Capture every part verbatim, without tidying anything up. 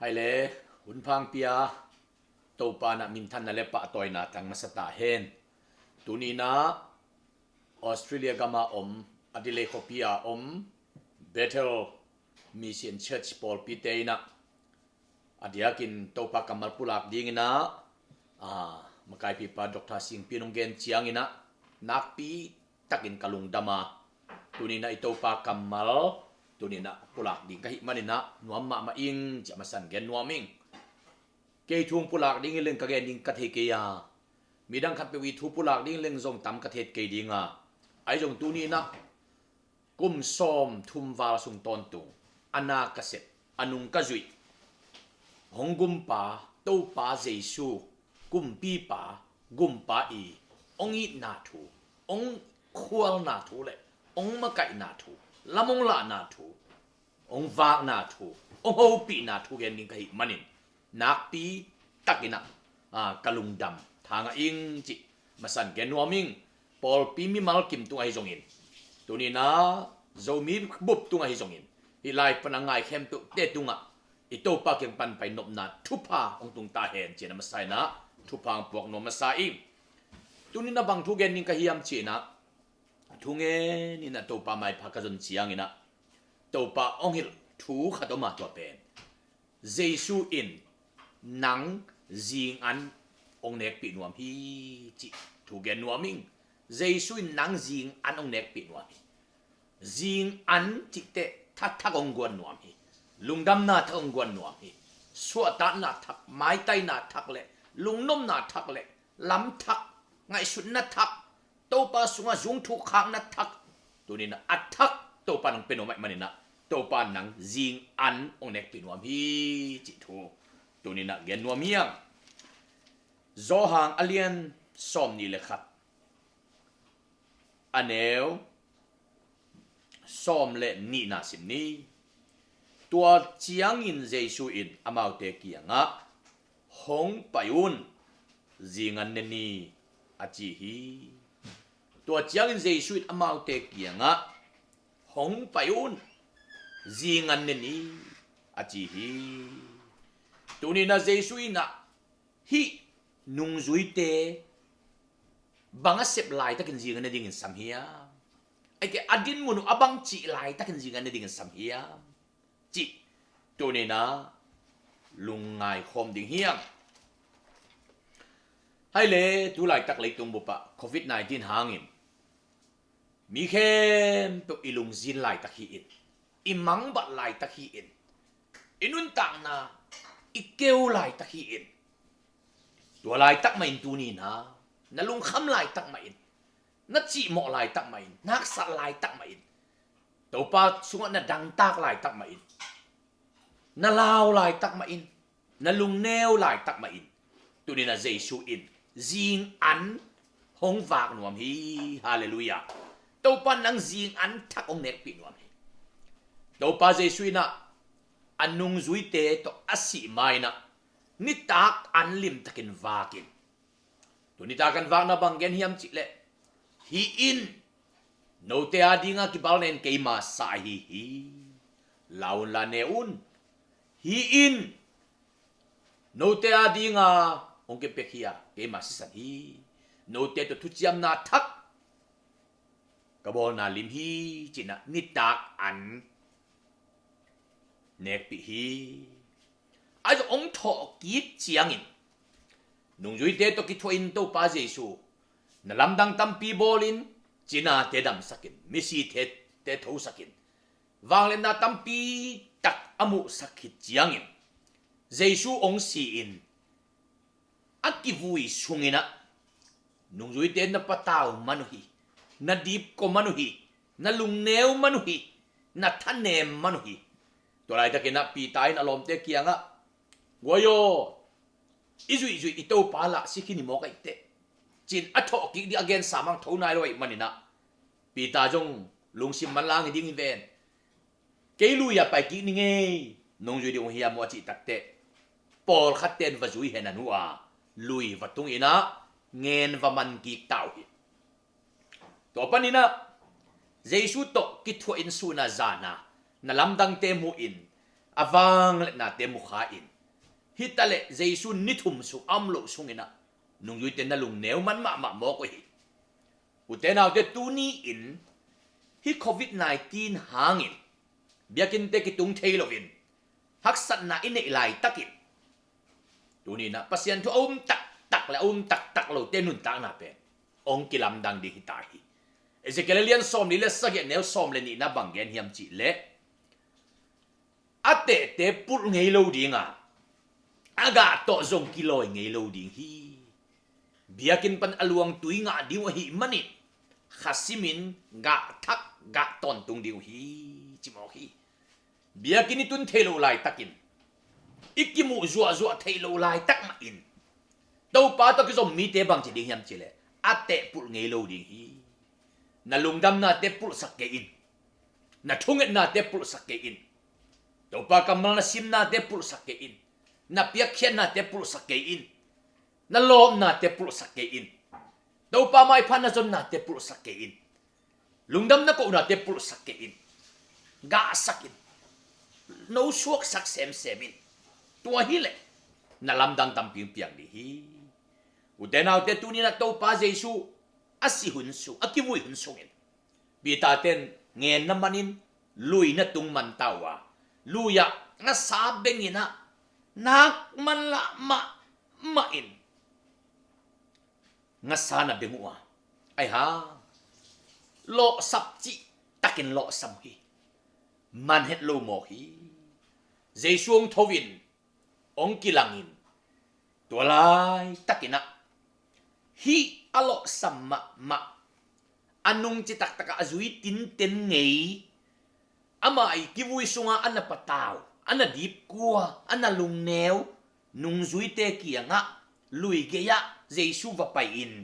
Hai le, hun phangpi a Topa in ah minthanna le pahtawina tang masa ta hen. Tuni in ah Australia gam a om, Adelaide khuapi a om Bethel Mission Church pawlpite in ah a diakin Topa kammal pulak dingin ah, a, makaipipa Doctor Singpi in hong gen ciangin ah nakpi takin ka lungdam a, tuni in ah i Topa kammal tuni in ah pulak ding ka hih manin ah nuam mahmah ing ci-a masan gen nuam ing. Kei thu pulak ding hi leng ka gen ding ka thei kei a, midang khatpeuh i thu pulak ding leng zong tam ka thei kei ding a, ahi zong tuni in ah kum sawm thum val sung tawntung a na ka sep, a nung ka zuih, hong gumpa Topa Jesu, kumpipa, gumpa i hong itna thu, hong khualna thu le hong makaihna thu, lam hong lahna thu, hong vakna thu, hong hopihna thu gen ding ka hih manin nakpi takin ah, a, ka lungdam tha ngah ing cih masan gen nuam ing. Pawlpi mimal kim tung ahi zongin, tuni in ah Zomi bup tung ahi zongin, hih lai pan a ngai khempeuhte tungah i Topa kiang pan pai nopna thupha hong tung ta hen ci-in a masa in ah thupha hong puak nuam masa ing. Tuni in ah bang thu gen ding ka hiam ci-in ah thu ngen in ah Topa maipha ka zon ciangin ah Topa hong hilh thu khat om a, tua pen Jesu in nang zingan hong nekpih nuam hi cih thu gen nuam ing. Jesu in nang zingan hong nekpih nuam hi. Zingan cih teh thathak hong guan nuam hi. Lungdamna thak hong guan nuam hi. Suahtakna thak, maitaina thak le lungnopna thak le lam thak, ngaihsutna thak, Topa sungah zung thuk khakna thak, tuni in ah a thak Topa in hong pia nuam ahih manin ah Topa in nang zingan hong nekpih nuam hi cih thu tuni in ah gen nuam hi ing. Johan a lian sawmnih le khat, a neu sawm le nihna sim ni. Tua ciangin Jesu in amaute kiangah, "Hong pai un, zingan ne ni," a ci hi. Tua ciangin Jesu in amaute kiangah, "Hong pai un, zingan ne ni," a ci hi. Tuni in ah Jesu in ah hih nungzuite bang a sep laitakin zingan ne dingin sam hiam? Ahih kei leh a dinmun uh a bang cih laitakin zingan ne dingin sam hiam cih tuni in ah lungngai khawm ding hi ing. Hai le, tu laitak leitung bup ah covid nineteen hangin mi khempeuh i lungzin laitak hi in, i mangbat laitak hi in, i nuntakna i keu laitak hi in, tua laitak mah in tuni in ah na lungkham laitak mah in, na cihmawh laitak mah in, na haksat laitak mah in, Topa sungah na dangtak laitak mah in, na lau laitak mah in, na lungneu laitak mah in, tuni in ah Jesu in zingan hong vak nuam hi. Halleluiah. Topa in nang zingan thak hong nekpih nuam hi. Topa Jesu in ah a nungzuite tawh a sih ma-in ah nitak an limtakin vak in, tu nitak an vakna bang gen hiam cih leh, "Hih in note a dinga kibalnen keima sa ahi hi. La un, la ne un. Hih in note a dinga hong kipia hi a, keima sisan hi. Note tawh thuciamna thak ka bawlna lim hi," ci-in ah nitak an nekpih hi. Ahi zong hong thawhkik ciangin nungzuite tawh kithuahin Topa Jesu, "Na lamdang tampi bawlin, cinate damsakin, misite thosakin, vangliatna tampi tak a muhsak khit ciangin Jesu hong si-in a kivui sungin ah nungzuite na patau man uh hi, na dipkua man uh hi, na lungneu man uh hi, na thanem man uh hi." Tua laitakin ah Peter in a lawmte kiangah, "Guai aw, i zuihzuih i Topa lah si khin hi mawk ahih teh," ci-in a thawhkik ding a gensa mang tho nai lo ahih manin ah Peter zong lungsim manlang hi ding hi ven. "Kei lui-ah paikik ning ei, nong zui ding uh hiam uh?" a cih takteh, pawlkhatte in va zui hen a, nu-a lui va tung in ah ngen va man kik ta uh hi. Tua panin ah Jesu tawh kithuah in sun a zan a na lamdangte mu in, a vangliatnate mu kha in, Hi taleh Jesu ni thum sung a om loh sungin ah nungzuite na lungneu man mahmah mawk uh hi. Ute naute, tuni-in hih covid nineteen hangin biakinnte kitung thei loin haksatna i neih laitakin, tuni-in ah Pasian thu a um taktak le a um taktak lote nuntakna pen hong kilamdang ding hi ta hi. Ezekiel lian sawmli le sagih, neu sawm le nihna bang gen hiam cih leh, a tehte pulh ngei lo ding a, a gah tawh zong kilawi ngei lo ding hi. Biakinn pan a luangtui ngah ding uh ahih manin, kha simin gah thak, gah tawntung ding uh hi, ci mawk hi. Biakinn i tun theih loh laitakin, i kimuh zuahzuah theih loh laitak mahin, Topa tawh kizom mite bang ci ding hiam cih leh, a teh pulh ngei lo ding hi. Na lungdamnate pulhsak kei in. Na thungetnate pulhsak kei in. Topa kammal na simnate pulhsak kei in. Na piakkhiatnate pulhsak kei in. Na lawpnate pulhsak kei in. Topa maipha na zonnate pulhsak kei in. Lungdam na kohnate pulhsak kei in. Gahsak in. No suaksak semsem in. Tua hileh na lamdang tampi piang ding hi. Ute naute, tuni-in ah Topa Jesu a si hun sung, a kivui hun sungin, Peter ten ngen na manin lui na tung man ta uh a, lui-ah ngasa bengin ah nak manlah mahmah in ngasa na beng uh a, ai ha, lawhsap cih takin lawhsam uh hi. Man het lo mawk hi. Jesu hong tho in, hong kilangin, tua laitakin ah hih a lawhsam mahmah, a nungci taktakah a zui tinten ngei, amah i kivui sungah a na patau, a na dipkua, a na lungneu nungzuite kiangah lui gei-ah Jesu va pai-in,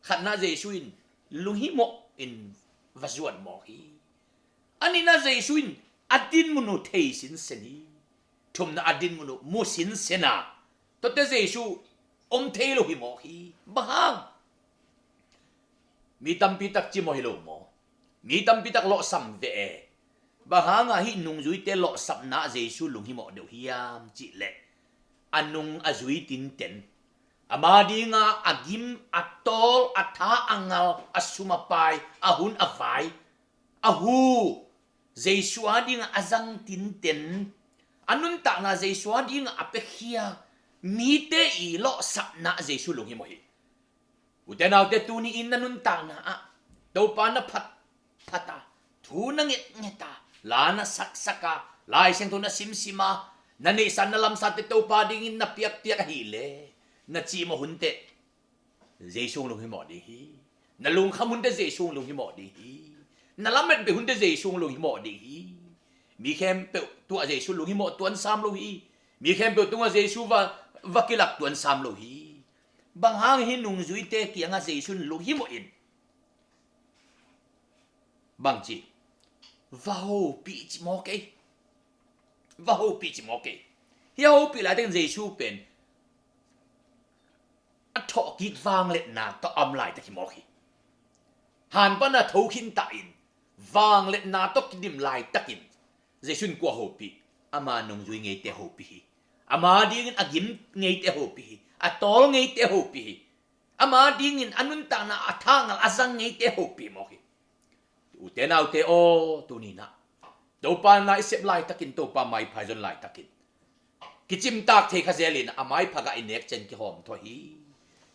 khatna Jesu in lunghimawh in va zuan mawk hi. A nihna Jesu in a dinmun uh thei sinsen hi. Thumna a dinmun uh mu sinsen a, tuate Jesu om thei lo hi mawk hi. Bang hang? Mi tampi tak cimawh hi lo maw? Mi tampi tak lawhsam ve e. Bang hangah hih nungzuite lawhsapna ah Jesu lunghimawh deuh hiam cih leh, a nung a zui tinten, ama dinga a gim, a tawl, a tha, a ngal, a sum a pai, a hun a vai, a hu, Jesu a dinga a zang tinten, a nuntakna Jesu a dinga a piakhia mite i lawhsapna ah Jesu lunghimawh hi. Ute naute, tuni-in na nuntakna ah Topa na phat phata, thu na ngetngeta, la na saksaka, Lai Siangtho na simsima, na neihsa na lamsate Topa dingin na piakpiak ahileh, na cihmawh hunte Jesu hong lunghimawh ding hi. Na lungkham hunte Jesu hong lunghimawh ding hi. Na lamet beh hunte Jesu hong lunghimawh ding hi. Mi khempeuh tuah Jesu lunghimawh tuan sam lo hi. Mi khempeuh tungah Jesu va, va kilak tuan sam lo hi. Bang hang hi nungzuite kiangah Jesu in lunghimawh in bangci, va hopih ci maw kei? Va hopih ci maw kei? Hia hopih laitakin Jesu pen a thawhkik vangliatna tawh a om laitak hi mawk hi. Han pana thokhin ta in vangliatna tawh kidim laitakin Jesu in kua hopih? Ama nungzui ngeite hopih hi. Ama dingin a gim ngeite hopih hi. A tawl ngeite hopih hi. Ama dingin a nuntakna a thangal a zang ngeite hopih mawk hi. Ute naute aw, tuni-in ah Topa na i sep laitakin, Topa maipha i zon laitakin kicimtak thei kha zelin a maipha gah i nek ciang kihawm thua hi.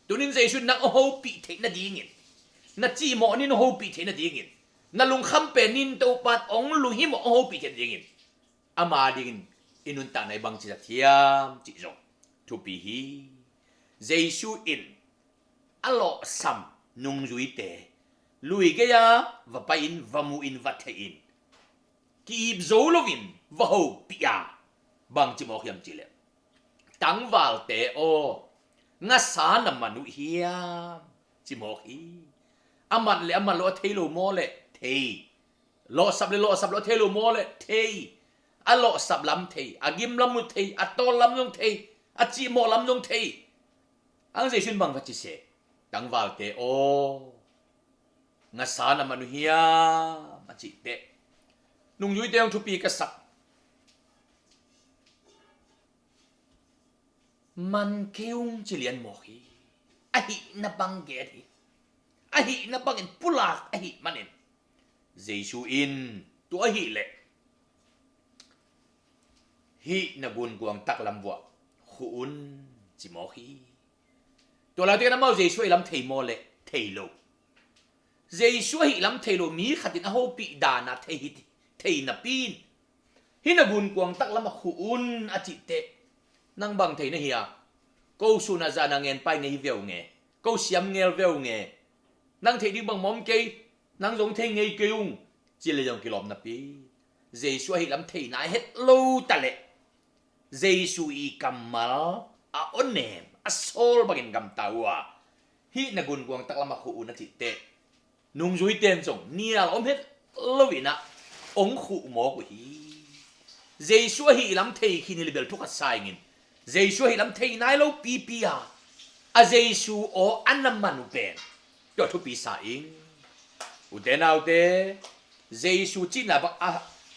Tunin Jesu in nang hong hopih theih nadingin, na cihmawh nin hong hopih theih nadingin, na lungkham pen nin Topa in hong lunghimawh, hong hopih theih nadingin ama dingin i nuntakna i bangci zat hiam cih zong thupi hi. Jesu in a lawhsam nungzuite lui gei-a va pai-in, va mu-in, va thei-in, ki-ip zo loin va hopih a, bangci mawk hiam cihleh, tangvalte aw, ngasa na man uh hiam, ci mawk hi. A mat le a mat lo a thei lo maw leh thei. Lawhsap le lawhsap lo a thei lo maw leh thei. A lawhsap lam thei, a gim lam uh thei, a tawl lam zong thei, a cihmawh lam zong thei. Ang Jesu in bang va ci seh? Tangvalte aw, ngasa na man uh hiam, a cih teh, nungzuite hong thupi ka sak. man kei ung ci lian mawk hi. Ahihna bang gen hi. Ahihna bangin pulak ahih manin Jesu in tua ahih leh hih na gunkuang taklam vuah khuh un ci mawk hi. Tua lai tekin amau Jesu ahih lam thei maw le thei lo? Jesu ahih lam thei lo mi khatin a hopih dana thei hi, thei napi in hih na gunkuang taklamah khuh un a cih teh nang bang thei na hi a? Ko sun a zan a ngen pai ngei hi ve uh nge, ko siam ngel ve uh nge, nang theih ding bangmah om kei, nang zong thei ngei kei ung ci le zong kilawm napi. Jesu ahih lam thei nai het lo ta leh Jesu i kammal a awnem a sawl bangin gamta uh a, hih na gunkuang taklamah khuh un a cih teh nungzuite in zong nial om het loin ah ong khuh mawk uh hi. Jesu ahih lam thei khin hi le bel thu khat sa ingin, Jesu ahih lam thei nai lo pipi a, a Jesu aw a na man uh pen tua thupi sa ing. Ute naute, Jesu cihna bang a,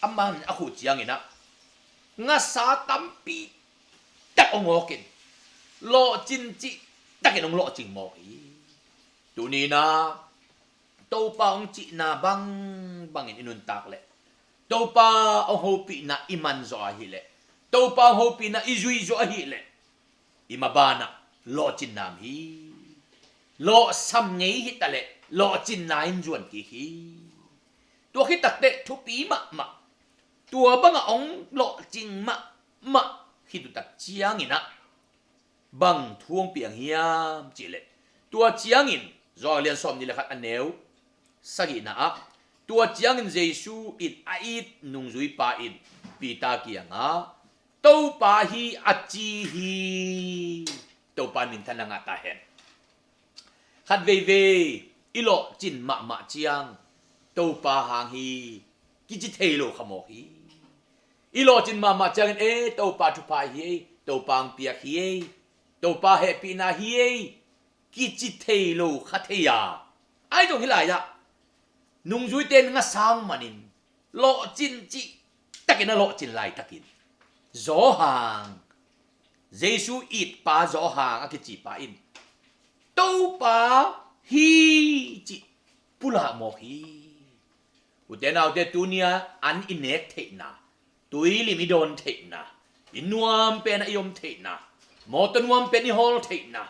a man a khuh ciangin ah ngasa tampi tak ong awkin, lawhcin cih takin ong lawhcing mawk hi. Tuni in ah Topa ong cihna bangbangin i nuntak leh, Topa ong hopihna i man zawh ahih leh, Topa ong hopihna i zuih zawh ahih leh, i mabanah lawhcinna om hi. Lawhsam ngei hi ta leh lawhcinna in zuan kik hi. Tua khit tak teh thupi mahmah, tua bangah ong lawhcing mahmah khit uh tak ciangin ah bang thu ong piang hiam cih leh, tua ciangin Johan lian sawmnih le khat a neu sagihna ah, tua ciangin Jesu in a it nungzuipa in Peter kiangah, Topa hi, a ci hi. Topa in minthanna ngah ta hen. Khat veivei i lawhcin mahmah ciang Topa hang hi kici thei lo kha mawk hi. I lawhcin mahmah ciangin, e, Topa thupha hi ei, Topa ang piak hi ei, Topa hehpihna hi ei kici thei lo kha thei a, ahi zong hih lai-ah nungzuite in ngasa ong manin lawhcin cih takin a lawhcin laitakin Johan, Jesu itpa Johan a kicipa in Topa hi cih pulak mawk hi. Ute naute, tuni-a an i nek theihna, tuilim i dawn theihna, i nuam pen a i om theihna, mawtaw nuam pen i hawl theihna,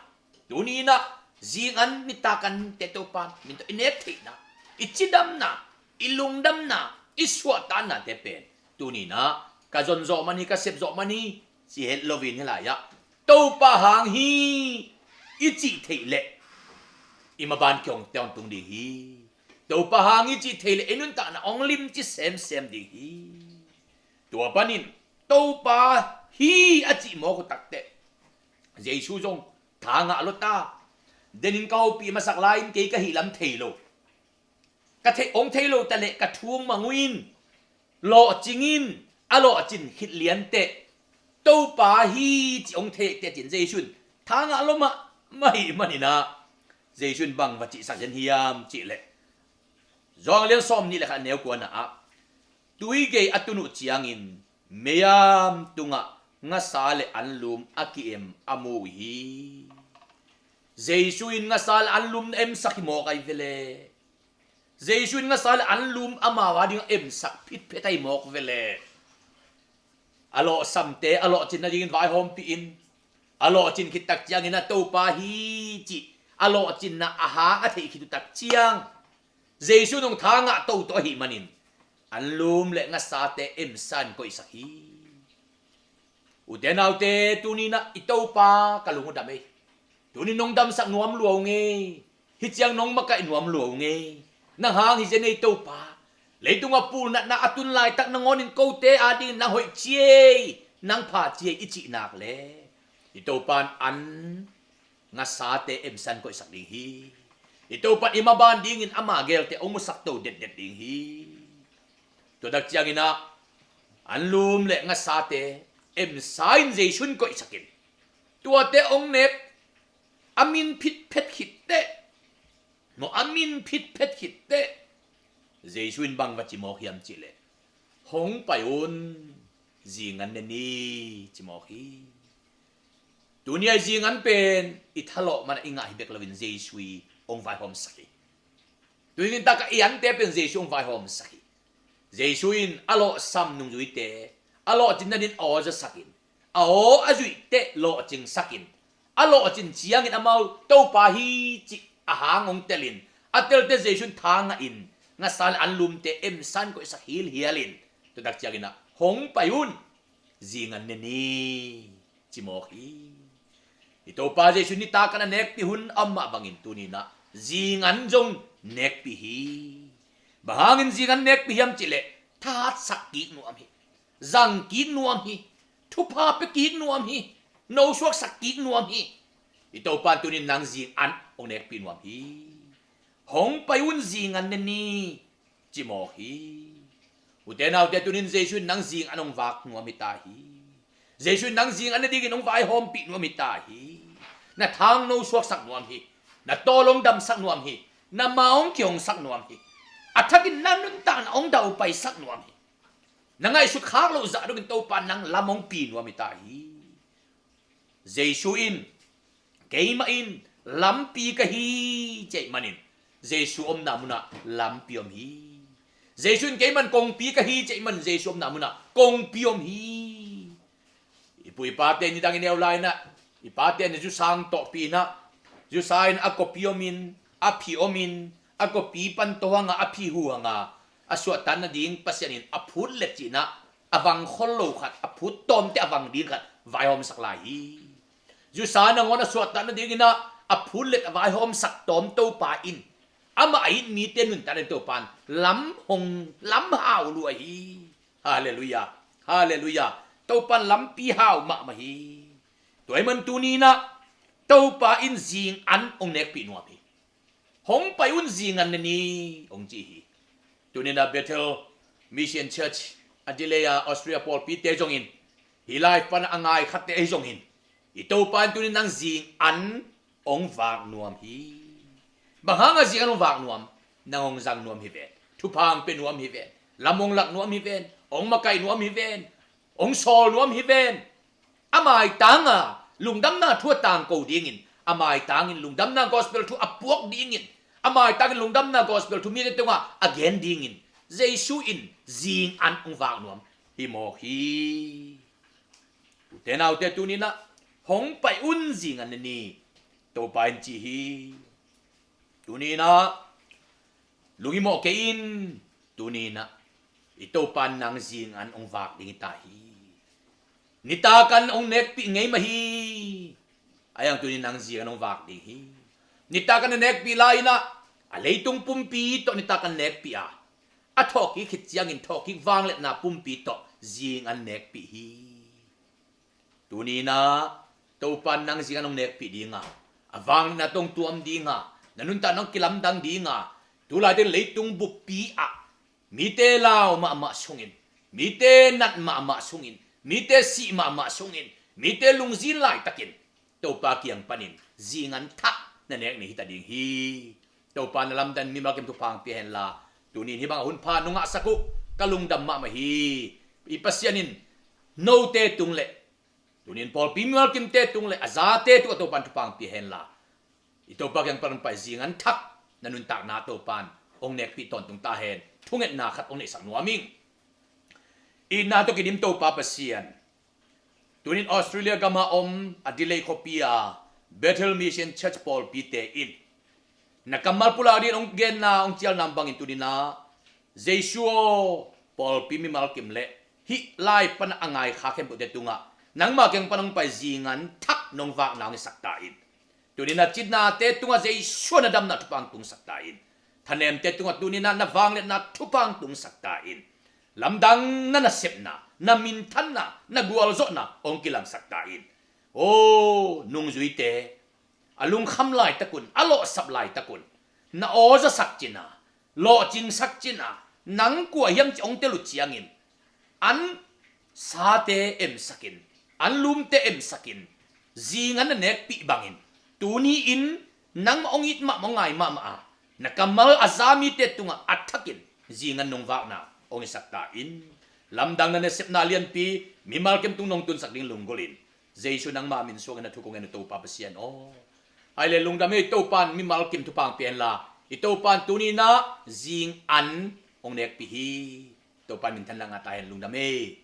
tuni in ah zingan nitak an te Topa min tawh i nek theihna, i cidamna, i lungdamna, i suahtaknate pen tuni in ah ka zon zawh man hi, ka sep zawh man hi ci het loin hih lai-ah Topa hang hi i cih theih leh i maban kiang te ong tung ding hi. Topa hang hi cih theih leh i nuntakna ong limci semsem ding hi. Tua panin Topa hi a cih mawk uh tak teh Jesu zong tha ngah lua ta. Denin ka hopih masak lai-in kei ka hih lam thei lo, ka theih, ong thei lo ta leh ka thu ong mang uh in, lawhcing in, a lawhcin khit lian teh Topa hi cih ong thei teh cin Jesu in tha ngah lua mahmah ahih manin ah Jesu in bang va cihsak zen hiam cih leh, Johan lian sawmnih le khat a neu kuana ah, tui gei a tun uh ciangin meiam tungah ngasa le anlum a ki-em a mu uh hi. Jesu in ngasa le anlum na emsak hi mawk ahi ve le. Jesu in ngasa le anlum amau a dingah emsak phitphet ahi mawk ve le. A lawhsamte a lawhcin nadingin vaihawmpih in, a lawhcin khit tak ciangin a Topa hi cih a lawhcinna a hang a theih khit uh tak ciang Jesu in ong tha ngah toto ahih manin anlum le ngasate emsa in koihsak hi. Ute naute, tuni in ah i Topa ka lung uh dam ei. Tuni nong damsak nuam lua ung ei. Hih ciang nong makaih nuam lua ung ei. Nang hang hi zen ei Topa. Leitungah pulnatna a tun laitak nangawnin kote adingin nang hoih ci ei, nang pha ci ei i cih nak leh i Topa in an ngasate emsa in koihsak ding hi. I Topa in i maban dingin ama geelte ong musak to detdet ding hi. Tua tak ciangin ah anlum le ngasate emsa in Jesu in koihsak in, tuate ong nek a min phitphet khit teh, maw, a min phitphet khit teh Jesu in bang va ci mawk hiam cih leh, hong pai un, zingan ne ni ci mawk hi. Tuni a i zingan pen i thalawh mana i ngah hi bek loin Jesu i hong vaihawmsak hi. Tuni nitak a i ante pen Jesu hong vaihawmsak hi. Jesu in a lawhsam nungzuite a lawhcin nadin aw zasakin, a aw a zuihte lawhcingsakin, a lawhcin ciangin amau Topa hi cih a hang hong telin, a telte Jesu in tha ngahin, ngasa le anlumte emsan koihsak hilhialin, tutak ciangin ah, "Hong pai un, zingan ne ni," ci mawk hi. I Topa Jesu nitak a nekpih hun a om mah bangin tuni-in ah zingan zong nekpih hi. Bang hangin zingan nekpih hiam cihleh, thahatsak kik nuam hi. Zang kik nuam hi. Thupha pia kik nuam hi. Nosuaksak kik nuam hi. I Topa in tuni-in nang zingan hong nekpih nuam hi. "Hong pai un, zingan ne ni," ci mawk hi. Ute naute, tuni-in Jesu in nang zingan hong vak nuam hi ta hi. Jesu in nang zingan ne dingin hong vaihawmpih nuam hi ta hi. Na tha hong nosuaksak nuam hi. Na tawl hong damsak nuam hi. Na ma hong kihongsak nuam hi. A thakin na nuntakna hong daupaisak nuam hi. Na ngaihsut khak loh zah dongin Topa in nang lam hong pi nuam hi ta hi. Jesu in, "Keimah in lampi ka hi," ci ahih manin Jesu omna munah lampi om hi. Jesu in, "Keimah in kongpi ka hi," ci ahih manin Jesu omna munah kongpi om hi. I pu i pate nidang i neu lai-in ah, i pate na zusang tawhpi-in ah, zusa in a kopi omin, a phi omin, a kopi pan tawh hanga, a phi hu hanga, a suahtak nading Pasian in a phut let cih-in ah, a vang khol lo khat, a phut tawmte a vang ding khat vaihawmsak lai hi. Zusa nangawn a suahtak nadingin ah a phut let a vaihawmsak tawm Topa in amah a it mite nuntak nading Topa in lam hong, lam hau lua hi. Halleluiah. Halleluiah. Topa in lampi hau mahmah hi. Tua ahih man tuni-in ah Topa in zingan hong nekpih nuam hi. "Hong pai un, zingan ne ni," hong ci hi. Tuni-in ah Bethel Mission Church Adelaide a Australia pawlpite zongin, hih live pan a ngai khatte ahi zongin, i Topa in tuni-in nang zingan hong vak nuam hi. Bang hanga zingan hong vak nuam? Nang hong zang nuam hi ven. Thupha hong pia nuam hi ven. Lam hong lak nuam hi ven. Hong makaih nuam hi ven. Hong sawl nuam hi ven. A maitanga lungdamna thu a tangko dingin, a maitangin lungdamna gospel thu a puak dingin, a maitangin lungdamna gospel thu mite tungah a gen dingin Jesu in zingan hong vak nuam hi mawk hi. Ute naute, tuni-in ah, "Hong pai un, zingan ne ni," Topa in ci hi. Tuni-in ah lunghimawh kei in. Tuni-in ah i Topa in nang zingan hong vak ding hi ta hi. Nitak in hong nekpih ngei mah hi. Ahi hang tuni-in nang zingan hong vak ding hi. Nitak in a nekpih lai-in ah a leitung pumpi tawh nitak in nekpih a, a thawhkik khit ciangin thawhkik vangliatna pumpi tawh zingan nekpih hi. Tuni-in ah Topa in nang zingan hong nekpih ding a, a vangliatna tawh hong tuam ding a, na nuntakna hong kilamdang ding a, tu laitak leitung buppi ah mite lau mahmah sungin, mite nat mahmah sungin, mite sih mahmah sungin, mite lungzin laitakin Topa kiang panin zingan thak na nek ni hi ta ding hi. Topa in na lamdang mimal kim thupha hong pia hen la, tuni-in hih bang a hun pha nong ngahsak uh ka lungdam mahmah hi. I Pasian in note tung le, tuni-in pawlpi mimal kimte tung le a zate tungah Topa in thupha hong pia hen la, i Topa kiang pan hong pai zingan thak na nuntakna Topa in hong nekpih tawntung ta hen. Thungetna khat hong neihsak nuam ing. Itna tawh kidim Topa Pasian, tuni-in Australia gam a om Adelaide khuapi a Bethel Mission Church pawlpite in na kammal pulak dingin hong genna, hong cialna bangin tuni-in ah Jesu aw, pawlpi mimal kim le hih live pan a ngai kha khempeuhte tungah nangmah kiang pan hong pai zingan thak nong vakna hong hisak ta in. Tuni-in a citnate tungah Jesu na damna thupha hong tungsak ta in. Thanemte tungah tuni-in a na vangliatna thupha hong tungsak ta in. Lamdang na nasepna, na minthanna, na gualzawhna hong kilangsak ta in. Aw nungzuite, a lungkham laitakun, a lawhsap laitakun na aw zasak cina, lawhcingsak cina, nang kua hiam ci hong tel uh ciangin an sate emsakin, an lumte emsakin, zingan na nekpih bangin tuni-in nangmah hong it mahmah, hong ngai mahmah a, na kammal a za mite tungah a thakin zingan nong vakna hong hisak ta in. Lamdang na nasepna lianpi mimal kim tung nong tunsak ding lunggulhin Jesu nangmah min suangin na thu kong ngen uh Topa Pasian aw. Hai le lungdam ei, Topan mimal kim thupha hong pia henla, i Topan tuni-in ah zing an hong nekpih hi. Topan minthanna ngah ta hen, lungdam ei.